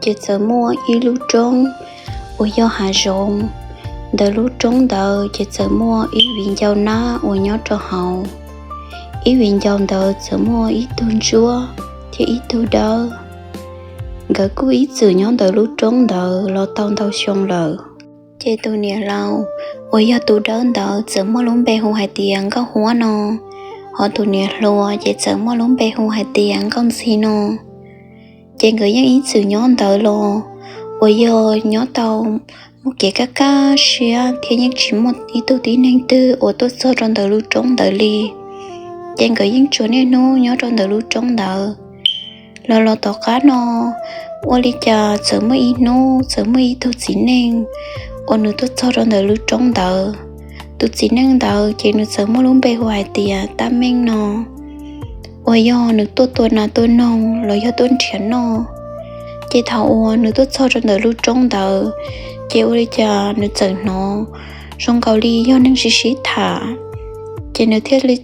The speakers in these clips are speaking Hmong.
ces txawm muaj ib lub roob uas yog hav zoov. Ntawm lub roob ntawd ces txawm muaj ib viv ncaus nab uas nyob rau hauv. Ib viv ncaus ntawd txawm muaj ib tug ntsuab thiab ib tug dawb. Nkawd kuj ib txwm nyob ntawm lub roob ntawd los tau ntau xyoo lawm. Ces tus niam laus uas yog tus dawb ntawd txawm muaj lub npe hu hais tias Nkauj Huab no, ho tus niam hluas ces txawm muaj lub npe hu hais tias Nkauj Ntxhi no. Ces nkawd yeej ib txwm nyob ntawd los uas yog nyob tau muaj kev kaj kaj siab thiab yeej tsis muaj ib tug tib neeg twg uas tuaj txog rau ntawm lub roob ntawd li. Ces nkawd yeej tsuas niaj hnub nyob rau ntawm lub roob ntawd. Los los tom qab no, ua li cas txawm muaj ib hnub txawm muaj ib tug txiv neej uas nws tuaj txog rau ntawm lub roob ntawd. Tus txiv neej ntawd ces nws txawm muaj lub npe hu hais tias Tab Meej no, uas yog nws tuaj tua nas tua noog los yog tuaj nrhiav noj. Ces thaum uas nws tuaj txog rau ntawm lub roob ntawd, ces ua li cas nws txawm hnov zoo nkaus li yog neeg sib sib tham. Ces nws thiaj li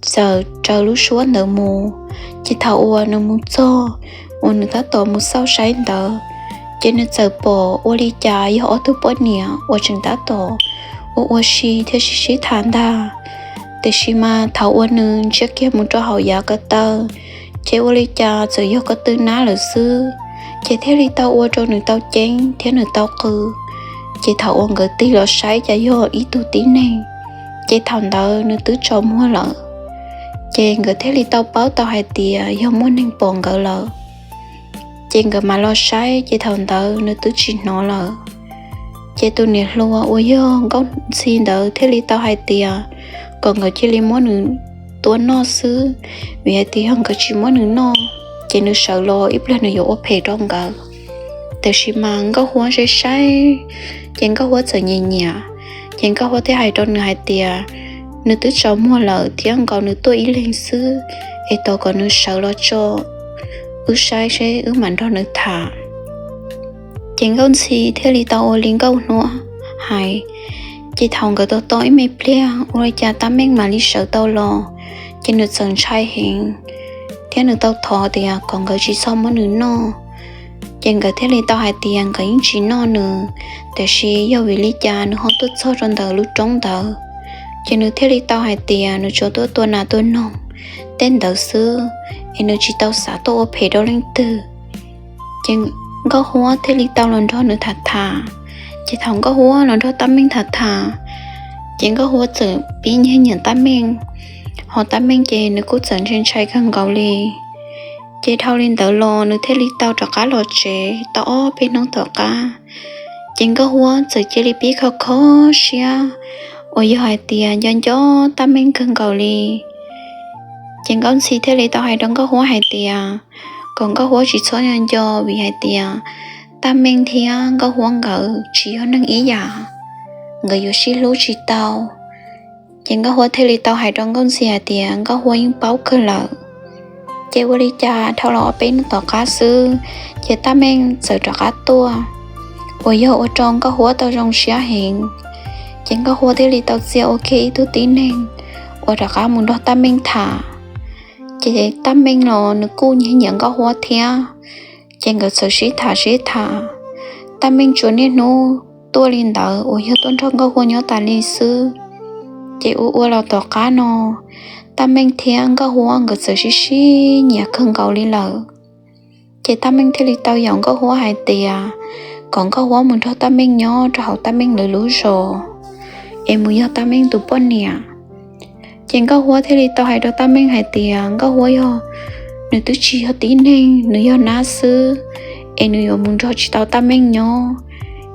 txawm raws lub suab ntawd mus. Ces thaum uas nws mus txog, uas nws tab tom mus xauj saib ntawd, ces nws txawm pom ua li cas yog ob tug poj niam uas tseem tab tom ua ua si thiab sib sib tham ntag. Tiam sis mas thaum uas nws ntsia kiag mus rau hauv yav ko taw, ces ua li cas txawm yog ko tw nab lawm xwb. Ces thiaj li tau ua rau nws tau ceeb thiab nws tau qw. Ces thaum uas nkawd tig los saib cas yog ib tug tib neeg, ces thaum ntawd nws twb tsaus muag lawm. Ces nkawd thiaj li tau paub tau hais tias yog muaj neeg pom nkawd lawm. Ces nkawd mam los saib ces thaum ntawd nws twb tsis hnov lawm. Ces tus niam hluas uas yog Nkauj Ntxhi ntawd thiaj li tau hais tias kom nkawd cia li muab nws tua noj xwb, vim hais tias yog nkawd tsis muab nws noj, ces nws sawv los ib pliag nws yuav ua phem rau nkawd. Tiam sis mas Nkauj Huab saib saib, ces Nkauj Huab txawm nyiam nyiam. Ces Nkauj Huab thiaj hais rau nws hais tias nws twb tsaus muag lawm thiab nkaus nws tuaj ib leeg xwb, es tos kom nws sawv los tso, wb saib seb wb mam nrog nws tham. Ces Nkauj Ntxhi thiaj li tau ua li Nkauj Huab hais. Ces thaum nkawd tos tos ib me pliag ua li cas Tab Meej mam li sawv tau los, ces nws txawm ntshai heev thiab nws tau thov tias kom nkawd tsis txhob muab nws noj. Ces nkawd thiaj li tau hais tias nkawd yeej tsis noj nws, tiam sis yog vim li cas nws ho tuaj txog rau ntawm lub roob ntawd. Ces nws thiaj li tau hais tias nws tsuas tuaj tua nas tua noog tej ntawd xwb, es nws tsis tau xav tuaj ua phem rau leej twg. Ces Nkauj Huab thiaj li tau los nrog nws tham tham. Ces thaum Nkauj Huab los nrog Tab Meej tham tham, ces Nkauj Huab txawm pib nyiag nyiam Tab Meej, ho Tab Meej ces nws kuj txawm ntshai ntshai kawg nkaus li. Ces dhau li ntawd los nws thiaj li tau rov qab los tsev tau ob peb hnub tom qab. Ces Nkauj Huab txawm cia li pib kho kho siab, uas yog hais tias nco nco Tab Meej kawg nkaus li. Ces Nkauj Ntxhi thiaj li tau hais rau Nkauj Huab hais tias kom Nkauj Huab tsis txhob nco nco, vim hais tias Tab Meej thiab Nkauj Huab nkawd tsis yog neeg ib yam, nkawd yuav sib hlub tsis tau. Ces Nkauj Huab thiaj li tau hais rau Nkauj Ntxhi hais tias Nkauj Huab yeej paub kawg lawm. Ces ua li cas dhau los ob peb hnub tom qab xwb, ces Tab Meej txawm rov qab tuaj, uas yog ua rau Nkauj Huab tau zoo siab heev. Ces Nkauj Huab thiaj li tau txia ua kiag ib tug tib neeg uas rov qab mus nrog Tab Meej tham. Ces Tab Meej los nws kuj nyiag nyiam Nkauj Huab thiab. Ces nkawd txawm sib tham sib tham. Tab Meej tsuas niaj hnub tuaj li ntawd uas yog tuaj nrog Nkauj Huab nyob tas li xwb. Ces ua ua los tom qab no, Tab Meej thiab Nkauj Huab nkawd txawm sib sib nyiam kawg nkaus li lawm. Ces Tab Meej thiaj li tau yaum Nkauj Huab hais tias kom Nkauj Huab mus nrog Tab Meej nyob rau hauv Tab Meej lawv lub zos, es mus yog Tab Meej tus poj niam. Ces Nkauj Huab thiaj li tau hais rau Tab Meej hais tias Nkauj Huab yog, nws twb tsis yog tib neeg, nws yog nab xwb, es nws yuav mus nrog tsis tau Tab Meej nyob,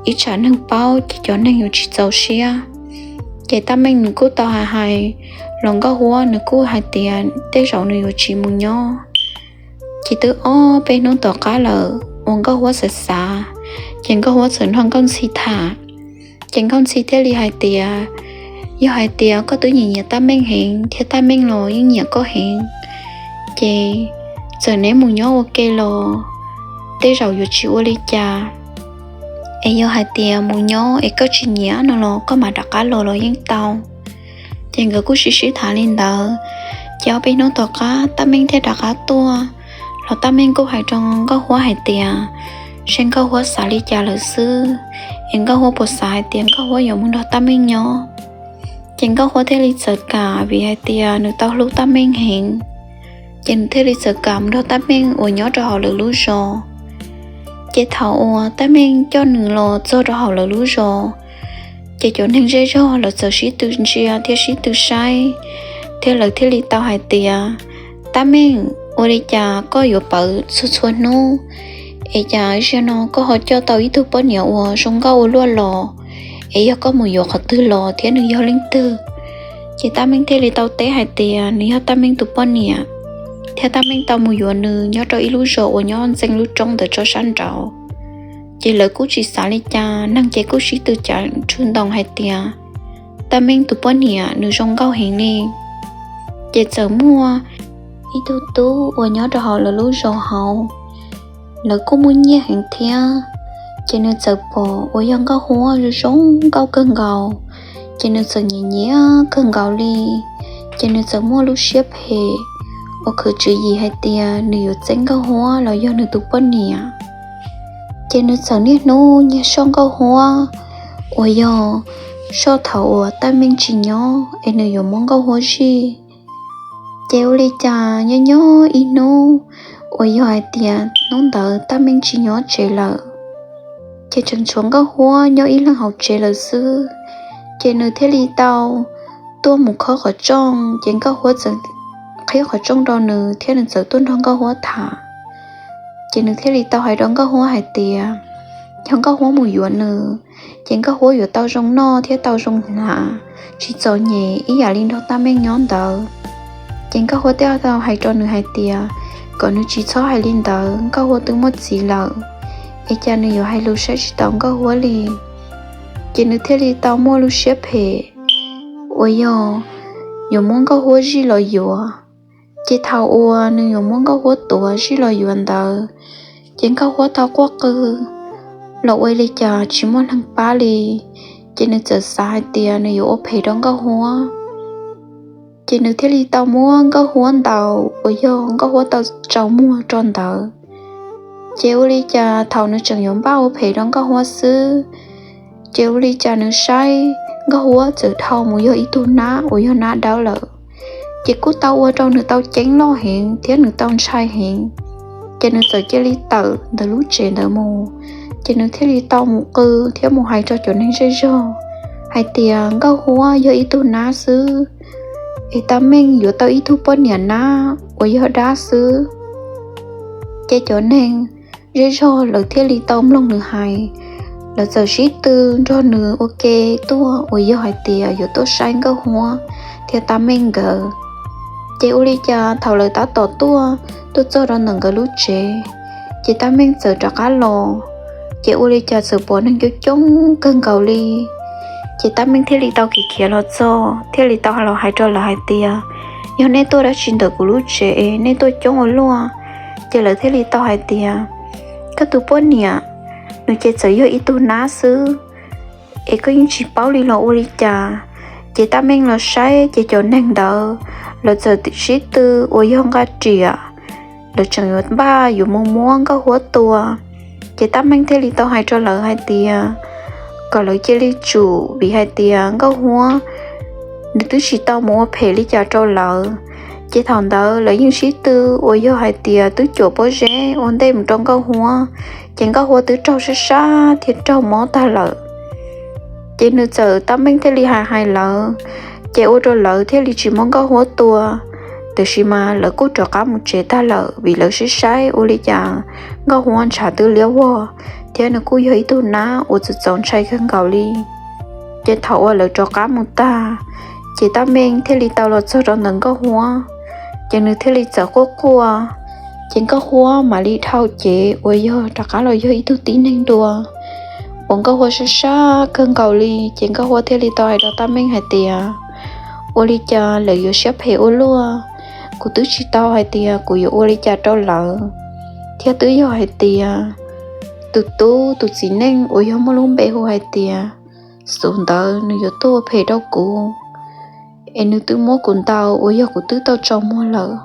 ib tsam neeg paub ces cov neeg yuav tsis txaus siab. Ces Tab Meej nws kuj tau hais hais los Nkauj Huab nws kuj hais tias tej zaum nws yuav tsis mus nyob. Ces twb ob peb hnub tom qab lawm uas Nkauj Huab xav xav, ces Nkauj Huab txawm nrog Nkauj Ntxhi tham. Ces Nkauj Ntxhi thiaj li hais tias, yog hais tias koj twb nyiam nyiam Tab Meej heev thiab Tab Meej los yeej nyiam koj heev, ces txawm neb mus nyob ua ke los tej zaum yuav tsis ua li cas. Es yog hais tias mus nyob es koj tsis nyiam no los koj mam rov qab los los yeej tau. Ces nkawd kuj sib sib tham li ntawd. Ces ob peb hnub tom qab Tab Meej thiaj rov qab tuaj, los Tab Meej kuj hais rau Nkauj Huab hais tias seb Nkauj Huab xav li cas lawm xwb, es Nkauj Huab puas xav hais tias Nkauj Huab yuav mus nrog Tab Meej nyob. Ces Nkauj Huab thiaj li txawm kam vim hais tias nws tau hlub Tab Meej heev, ces nws thiaj li txawm kam mus nrog Tab Meej uas nyob rau hauv lawv lub zos. Ces thaum uas Tab Meej coj nws los txog rau hauv lawv lub zos, ces cov neeg zej zog lawv txawm sib tw ntsia thiab sib tw saib, thiab lawv thiaj li tau hais tias, Tab Meej, ua li cas koj yuav pawv txhua txhua hnub, es cas zaum no koj ho coj tau ib tug poj niam uas zoo nkauj ua luaj los, es yog koj mus yuav qhov twg los thiab nws yog leej twg? Ces Tab Meej thiaj li tau teb hais tias nws yog Tab Meej tus poj niam, thiab Tab Meej tau mus yuav nws nyob rau ib lub zos uas nyob ntxeev lub roob ntawd tso sab nraud. Ces lawv kuj tsis xav li cas, neeg ces kuj sib tw cav tshwm ntoo hais tias Tab Meej tus poj niam nws zoo nkauj heev li. Ces txawm muaj ib tug tub uas nyob rau hauv lawv lub zos hauv, lawv kuj muaj nyiaj heev thiab. Ces nws txawm pom uas yog Nkauj Huab zoo nkauj kawg nkaus, ces nws txawm nyiam nyiam kawg nkaus li. Ces nws txawm muaj lub siab phem uas khwv tswv yim hais tias nws yuav txeeb Nkauj Huab los yog nws tus poj niam. Ces nws txawm niaj hnub nyiag soj Nkauj Huab, uas yog soj thaum uas Tab Meej tsis nyob es nws yuav muab Nkauj Huab zij. Ces ua li cas nyob nyob ib hnub uas yog hais tias hnub ntawd Tab Meej tsis nyob tsev lawm, ces tseem tshuav Nkauj Huab nyob ib leeg hauv tsev lawm xwb. Ces nws thiaj li tau tuaj mus khob qhov rooj, ces Nkauj Huab txawm qhib qhov rooj rau nws thiab nws txawm tuaj nrog Nkauj Huab tham. Ces nws thiaj li tau hais rau Nkauj Huab hais tias yog Nkauj Huab mus yuav nws, ces Nkauj Huab yuav tau zoo noj thiab tau zoo hnav, tsis txom nyem ib yam li nrog Tab Meej nyob ntawd. Ces Nkauj Huab thiaj tau hais rau nws hais tias kom nws tsis txhob hais li ntawd, Nkauj Huab twb muaj txiv lawm, es cas nws yuav hais lus saib tsis taus Nkauj Huab li. Ces nws thiaj li tau muaj lub siab phem uas yog yuav muab Nkauj Huab zij los yuav. Ces thaum uas nws yuav muab Nkauj Huab tuav zij los yuav ntawd, ces Nkauj Huab tau quaj qw los ua li cas tsis muaj neeg pab li. Ces nws txawm xav hais tias nws yuav ua phem rau Nkauj Huab. Ces nws thiaj li tau muab Nkauj Huab ntaus uas yog Nkauj Huab tau tsaus muag rau ntawd. Ces ua li cas thaum nws tseem yuav npaj ua phem rau Nkauj Huab xwb, ces ua li cas nws saib Nkauj Huab txawm dhau mus yog ib tug nab uas yog nab dawb lawm. Ces kuj tau ua rau nws tau ceeb loj heev thiab nws tau ntshai heev. Ces nws txawm cia li tawm ntawm lub tsev ntawd mus. Ces nws thiaj li tau mus qw thiab mus hais rau cov neeg zej zog hais tias Nkauj Huab yog ib tug nab xwb, es Tab Meej yuav tau ib tug poj niam nab uas yog dab xwb. Ces cov neeg zej zog lawv thiaj li tau mloog nws hais, lawv txawm sib tw nrog nws ua ke tuaj uas yog hais tias yuav tuaj saib Nkauj Huab thiab Tab Meej nkawd. Ces ua li cas thaum lawv tab tom tuaj, tuaj txog rau ntawm nkawd lub tsev, ces Tab Meej txawm rov qab los. Ces ua li cas txawm pom neeg coob coob kawg nkaus li. Ces Tab Meej thiaj li tau khiav khiav los txog thiaj li tau los hais rau lawv hais tias, yog nej tuaj dab tsi ntawm kuv lub tsev, nej tuaj coob ua luaj? Ces lawv thiaj li tau hais tias, koj tus poj niam, nws ces txawm yog ib tug nab xwb, es koj yeej tsis paub li los ua li cas? Ces Tab Meej los saib ces cov neeg ntawd lawv txawm sib tw uas yog nqa riam, lawv tseem yuav npaj yuav mus muab Nkauj Huab tua. Ces Tab Meej thiaj li tau hais rau lawv hais tias kom lawv cia li tsum vim hais tias Nkauj Huab nws twb tsis tau mus ua phem li cas rau lawv. Ces thaum ntawd lawv yeej sib tw uas yog hais tias twb cuam pob zeb ua ntej mus rau Nkauj Huab, ces Nkauj Huab twb raug sab sab thiab raug mob tag lawm. Ces nws txawm, Tab Meej thiaj li hais hais lawv, ces ua rau lawv thiaj li tsis muab Nkauj Huab tua. Tiam sis mas lawv kuj rov qab mus tsev tag lawm vim lawv saib saib ua li cas Nkauj Huab ntshav twb liab vog, thiab nws kuj yog ib tug nab uas txaus txaus ntshai kawg nkaus li. Ces thaum uas lawv rov qab mus tag, ces Tab Meej thiaj li tau los txog rau ntawm Nkauj Huab, ces nws thiaj li txawm quaj quaj. Ces Nkauj Huab mam li dhau cev uas yog rov qab los yog ib tug tib neeg dua, uas Nkauj Huab sab sab kawg nkaus li. Ces Nkauj Huab thiaj li tau hais rau Tab Meej hais tias, ua li cas lawv yuav siab phem ua luaj, kuv twb tsis tau hais tias kuv yuav ua li cas rau lawv, thiab twb yog hais tias tus tub tus txiv neej uas yog muaj lub npe hu hais tias Xub ntawd nws yuav tuaj ua phem rau kuv, es nws twb muab kuv ntaus uas yog kuv twb tau tsaus muag lawm.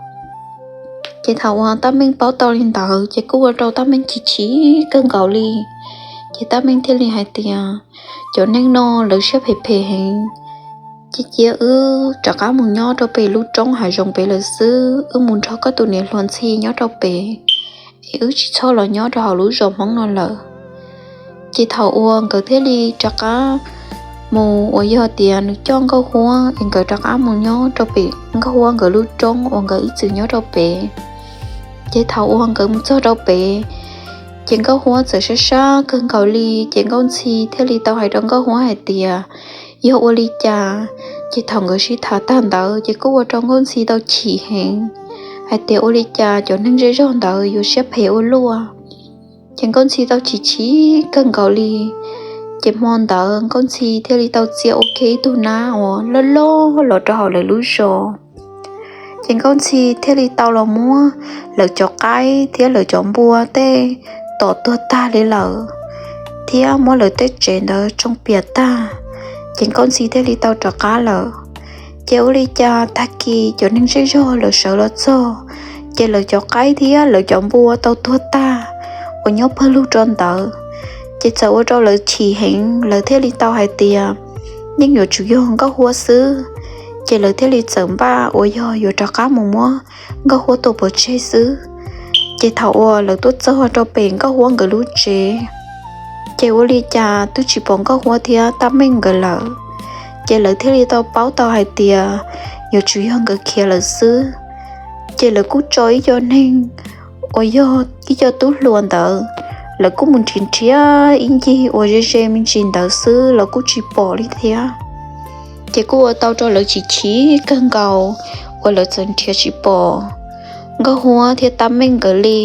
Ces thaum uas Tab Meej paub tau li ntawd ces kuj ua rau Tab Meej chim chim kawg nkaus li. Ces Tab Meej thiaj li hais tias, cov neeg no lawv siab phem phem heev. Ces cia wb rov qab mus nyob rau pem lub roob hav zoov pem lawm xwb, wb mus nrog koj tus niam hluas Ntxhi nyob rau pem, es wb tsis txhob los nyob rau hauv lub zos Hmoob no lawm. Ces thaum uas nkawd thiaj li rov qab mus, uas yog tias nws coj Nkauj Huab es nkawd rov qab mus nyob rau pem Nkauj Huab nkawd lub roob uas nkawd ib txwm nyob rau pem. Ces thaum uas nkawd mus txog rau pem, ces Nkauj Huab txawm sab sab kawg nkaus li. Ces Nkauj Ntxhi thiaj li tau hais rau Nkauj Huab hais tias, yog ua li cas? Ces thaum nkawd sib tham tag ntawd ces kuj ua rau Nkauj Ntxhi tau chim heev, hais tias ua li cas cov neeg zej zog ntawd yuav siab phem ua luaj. Ces Nkauj Ntxhi tau chim chim kawg nkaus li. Ces hmo ntawd Nkauj Ntxhi thiaj li tau txia ua ke ib tug nab uas loj loj los rau hauv lawv lub zos. Ces Nkauj Ntxhi thiaj li tau los muab lawv cov qaib thiab lawv cov npua tej tom tuag tag li lawm, thiab muab lawv tej tsev ntawd tsoo piam tag. Ces Nkauj Ntxhi thiaj li tau rov qab lawm. Ces ua li cas tag kis cov neeg zej zog lawv sawv los txog, ces lawv cov qaib thiab lawv cov npua tau tuag tag uas nyob pawg lug rau ntawd. Ces txawm ua rau lawv chim heev, lawv thiaj li tau hais tias yeej yuav tsum yog Nkauj Huab xwb. Ces lawv thiaj li txawm npaj uas yog yuav rov qab mus muab Nkauj Huab tua pov tseg xwb. Ces thaum uas lawv tuaj txog rau pem Nkauj Huab nkawd lub tsev, ces ua li cas twb tsis pom Nkauj Huab thiab Tab Meej nkawd lawm. Ces lawv thiaj li tau paub tau hais tias yuav tsum yog nkawd khiav lawm xwb. Ces lawv kuj tso ib co neeg uas yog ib co tub hluas ntawd, lawv kuj mus nrhiav nrhiav ib ncig uas ze ze me ntsis ntawd xwb los kuj tsis pom li thiab. Ces kuj ua tau rau lawv chim chim kawg nkaus uas lawv txawm nrhiav tsis pom Nkauj Huab thiab Tab Meej nkawd li.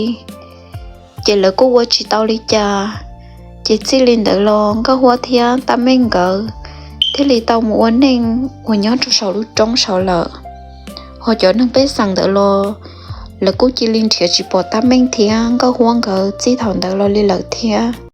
Ces lawv kuj ua tsis tau li cas. Ces txij li ntawd los Nkauj Huab thiab Tab Meej nkawd thiaj li tau mus ua neej uas nyob rau saum lub roob saud lawm. Ho cov neeg pej xeem ntawd los lawv kuj cia li nrhiav tsis pom Tab Meej thiab Nkauj Huab nkawd txij thaum ntawd los li lawm thiab.